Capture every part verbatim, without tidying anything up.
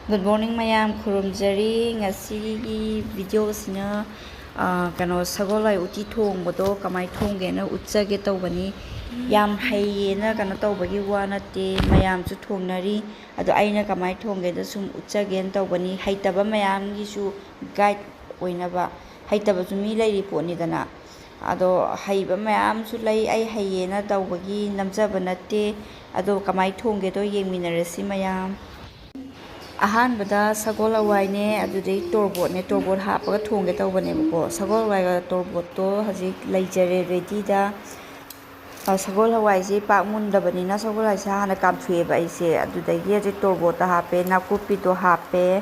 Good morning ꯃꯌꯥꯝ, ꯈꯨꯔꯨꯝꯖꯔꯤ꯫ ꯉꯁꯤꯒꯤ videoꯁꯤꯅ, ꯑ, ꯀꯩꯅꯣ, ꯁꯒꯣꯜ ꯍꯋꯥꯏ ꯎꯇꯤ ꯊꯣꯡꯕꯗꯣ ꯀꯃꯥꯏ ꯊꯣꯡꯒꯦꯅ ꯎꯠꯆꯒꯦ ꯇꯧꯕꯅꯤ꯫ ꯌꯥꯝ ꯍꯩꯌꯦꯅ ꯀꯩꯅꯣ ꯇꯧꯕꯒꯤ ꯋꯥ ꯅꯠꯇꯦ, ꯃꯌꯥꯝꯁꯨ ꯊꯣꯡꯅꯔꯤ꯫ ꯑꯗꯣ ꯑꯩꯅ ꯀꯃꯥꯏ ꯊꯣꯡꯒꯦꯗꯣ ꯁꯨꯝ ꯎꯠꯆꯒꯦꯅ ꯇꯧꯕꯅꯤ, ꯍꯩꯇꯕ ꯃꯌꯥꯝꯒꯤꯁꯨ guide ꯑꯣꯏꯅꯕ꯫ ꯍꯩꯇꯕꯁꯨ ꯃꯤ ꯂꯩꯔꯤ ꯄꯣꯠꯅꯤꯗꯅ꯫ ꯑꯗꯣ ꯍꯩꯕ ꯃꯌꯥꯝꯁꯨ ꯂꯩ, ꯑꯩ ꯍꯩꯌꯦꯅ ꯇꯧꯕꯒꯤ ꯅꯝꯖꯕ ꯅꯠꯇꯦ꯫ ꯑꯗꯣ ꯀꯃꯥꯏ ꯊꯣꯡꯒꯦꯗꯣ ꯌꯦꯡꯃꯤꯟꯅꯔꯁꯤ ꯃꯌꯥꯝ꯫ ꯑꯍꯥꯟꯕꯗ ꯁꯒꯣꯜ ꯍꯋꯥꯏꯅꯦ, ꯑꯗꯨꯗꯩ ꯇꯣꯔꯕꯣꯠꯅꯦ, ꯇꯣꯔꯕꯣꯠ ꯍꯥꯞꯄꯒ ꯊꯣꯡꯒꯦ ꯇꯧꯕꯅꯦꯕꯀꯣ꯫ ꯁꯒꯣꯜ ꯍꯋꯥꯏꯒ ꯇꯣꯔꯕꯣꯠꯇꯣ ꯍꯧꯖꯤꯛ ꯂꯩꯖꯔꯦ readyꯗ꯫ ꯑ, ꯁꯒꯣꯜ ꯍꯋꯥꯏꯁꯦ ꯄꯥꯛ ꯃꯨꯟꯗꯕꯅꯤꯅ ꯁꯒꯣꯜ ꯍꯋꯥꯏꯁꯦ ꯍꯥꯟꯅ ꯀꯥꯝꯊꯣꯛꯑꯦꯕ ꯑꯩꯁꯦ꯫ ꯑꯗꯨꯗꯒꯤ ꯍꯧꯖꯤꯛ ꯇꯣꯔꯕꯣꯠꯇ ꯍꯥꯞꯄꯦ, ꯅꯥꯀꯨꯞꯄꯤꯗꯣ ꯍꯥꯞꯄꯦ꯫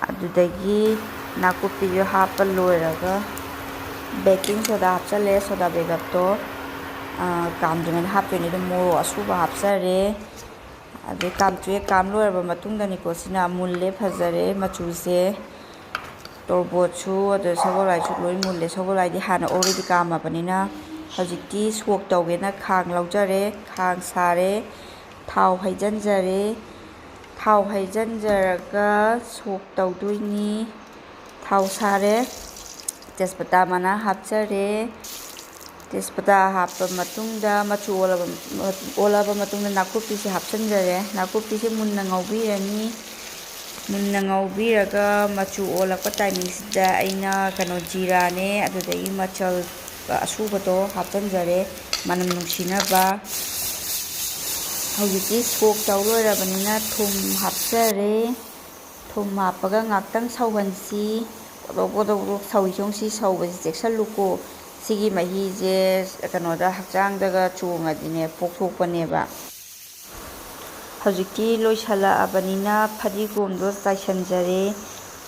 ꯑꯗꯨꯗꯒꯤ ꯅꯥꯀꯨꯞꯄꯤꯁꯨ ꯍꯥꯞꯄ ꯂꯣꯏꯔꯒ baking soda ꯍꯥꯞꯆꯜꯂꯦ, soda ꯕꯦꯒꯞꯇꯣ, ꯑ, ꯀꯥꯝꯗ꯭ꯔꯤꯉꯩꯗ ꯍꯥꯞꯇꯣꯏꯅꯦ꯫ ꯑꯗꯨꯝ ꯃꯣꯔꯣꯛ ꯑꯁꯨꯕ ꯍꯥꯞꯆꯔꯦ꯫ ꯑꯗꯩ ꯀꯥꯝꯊꯣꯛꯑꯦ, ꯀꯥꯝ ꯂꯣꯏꯔꯕ ꯃꯇꯨꯡꯗꯅꯤꯀꯣ, ꯁꯤꯅ ꯃꯨꯜꯂꯦ, ꯐꯖꯔꯦ ꯃꯆꯨꯁꯦ꯫ ꯇꯣꯔꯕꯣꯠꯁꯨ ꯑꯗ ꯁꯒꯣꯜ ꯍꯋꯥꯏꯁꯨ ꯂꯣꯏ ꯃꯨꯜꯂꯦ꯫ ꯁꯒꯣꯜ ꯍꯋꯥꯏꯗꯤ ꯍꯥꯟꯅ already ꯀꯥꯝꯃꯕꯅꯤꯅ꯫ ꯍꯧꯖꯤꯛꯇꯤ ꯁꯣꯛ ꯇꯧꯒꯦꯅ ꯈꯥꯡ ꯂꯧꯖꯔꯦ, ꯈꯥꯡ ꯁꯥꯔꯦ, ꯊꯥꯎ ꯍꯩꯖꯤꯟꯖꯔꯦ꯫ ꯊꯥꯎ ꯍꯩꯖꯤꯟꯖꯔꯒ ꯁꯣꯛ ꯇꯧꯗꯣꯏꯅꯤ꯫ ꯊꯥꯎ ꯁꯥꯔꯦ꯫ ꯇꯦꯖꯄꯇꯥ ꯃꯅꯥ ꯍꯥꯞꯆꯔꯦ꯫ ꯇꯦꯖꯄꯇꯥ ꯍꯥꯞꯄ ꯃꯇꯨꯡꯗ ꯃꯆꯨ ꯑꯣꯜꯂꯕ, ꯑꯣꯜꯂꯕ ꯃꯇꯨꯡꯗ ꯅꯥꯀꯨꯞꯄꯤꯁꯦ ꯍꯥꯞꯆꯤꯟꯖꯔꯦ꯫ ꯅꯥꯀꯨꯞꯄꯤꯁꯦ ꯃꯨꯟꯅ ꯉꯧꯕꯤꯔꯅꯤ꯫ ꯃꯨꯟꯅ ꯉꯧꯕꯤꯔꯒ ꯃꯆꯨ ꯑꯣꯜꯂꯛꯄ timingꯁꯤꯗ ꯑꯩꯅ ꯀꯩꯅꯣ ꯖꯤꯔꯥꯅꯦ, ꯑꯗꯨꯗꯒꯤ ꯃꯆꯜ ꯑꯁꯨꯕꯗꯣ ꯍꯥꯞꯆꯤꯟꯖꯔꯦ, ꯃꯅꯝ ꯅꯨꯡꯁꯤꯅꯕ꯫ ꯍꯧꯖꯤꯛꯇꯤ ꯁꯣꯛ ꯇꯧ ꯂꯣꯏꯔꯕꯅꯤꯅ ꯊꯨꯝ ꯍꯥꯞꯆꯔꯦ꯫ ꯊꯨꯝ ꯍꯥꯞꯄꯒ ꯉꯥꯛꯇꯪ ꯁꯧꯍꯟꯁꯤ꯫ ꯄꯣꯗꯣꯛ ꯄꯣꯗꯣꯛ ꯄꯣꯗꯣꯛ ꯁꯧꯏ, ꯁꯨꯝ ꯁꯤ ꯁꯧꯕꯁꯤ ꯆꯦꯛꯁꯤꯜꯂꯨꯀꯣ꯫ ꯁꯤꯒꯤ ꯃꯍꯤꯁꯦ ꯀꯩꯅꯣꯗ, ꯍꯛꯆꯥꯡꯗꯒ ꯆꯣꯡꯉꯗꯤꯅꯦ, ꯄꯣꯛꯊꯣꯛꯄꯅꯦꯕ꯫ ꯍꯧꯖꯤꯛꯇꯤ ꯂꯣꯏꯁꯜꯂꯛꯑꯕꯅꯤꯅ ꯐꯗꯤꯒꯣꯝꯗꯣ ꯆꯥꯏꯁꯟꯖꯔꯦ꯫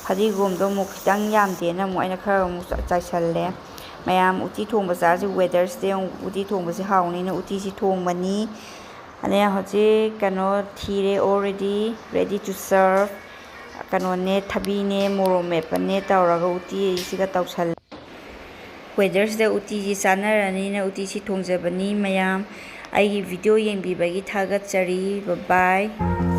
ꯐꯗꯤꯒꯣꯝꯗꯣ ꯑꯃꯨꯛ ꯈꯤꯇꯪ ꯌꯥꯝꯗꯦꯅ ꯑꯃꯨꯛ ꯑꯩꯅ ꯈꯔ ꯑꯃꯨꯛ ꯆꯥꯏꯁꯜꯂꯦ꯫ ꯃꯌꯥꯝ ꯎꯇꯤ ꯊꯣꯡꯕ ꯆꯥꯁꯤ, weatherꯁꯤꯗ ꯑꯃꯨꯛ ꯎꯇꯤ ꯊꯣꯡꯕꯁꯤ ꯍꯥꯎꯅꯤꯅ ꯎꯇꯤꯁꯤ ꯊꯣꯡꯕꯅꯤ꯫ ꯑꯗꯩ ꯍꯧꯖꯤꯛ ꯀꯩꯅꯣ ꯊꯤꯔꯦ, already ready to serve꯫ ꯀꯩꯅꯣꯅꯦ, ꯊꯕꯤꯅꯦ, ꯃꯣꯔꯣꯛ ꯃꯦꯠꯄꯅꯦ ꯇꯧꯔꯒ ꯎꯇꯤꯁꯤꯒ ꯇꯧꯁꯜꯂꯦ꯫ Weatherꯁꯤꯗ ꯎꯇꯤꯁꯤ ꯆꯥꯅꯔꯅꯤꯅ ꯎꯇꯤꯁꯤ ꯊꯣꯡꯖꯕꯅꯤ ꯃꯌꯥꯝ꯫ ꯑꯩꯒꯤ video ꯌꯦꯡꯕꯤꯕꯒꯤ ꯊꯥꯒꯠꯆꯔꯤ꯫ Bye bye꯫